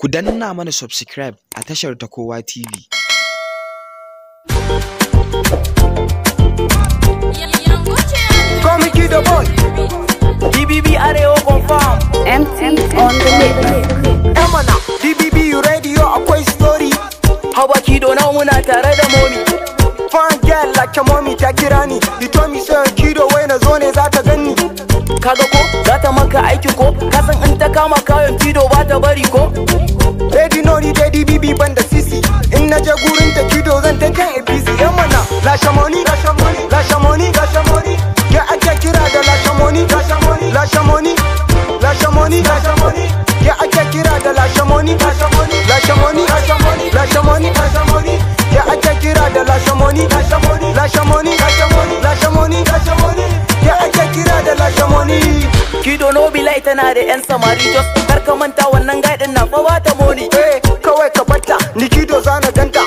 Ku danna mana subscribe a tashar ta Kowa TV. Come Kido boy. DBB Arewa confirm. MT on the mix. Emana, DBB radio akwai story. Haba Kido na muna tare da momi. Fine girl like your mommy ta kira ni. You told me say Kido wai na zo ne za ta ganni. Kaga ko za ta maka aiki ko kasan in ta kama kayan Kido ba ta bari ko. Lady no ni dai DBB ban da sisi. In na je gurin ta Kido zan ta kan APC. Emana, lashe money, lashe money, lashe money, lashe money. Ya ake kira da lashe money, lashe money, lashe money, lashe money, lashe money. Ya ake kira da lashe money, lashe money, lashe money, lashe money, lashe money, lashe money. Ya ake kira da lashe money, lashe money, lashe money, lashe money, lashe money, lashe money. Ya ake kira da lashe money. Kido no be lai tana da yan samari just kar ka manta wannan gaidin na fa ba ta money. Eh, kawai ka batta, ni Kido zana ganta.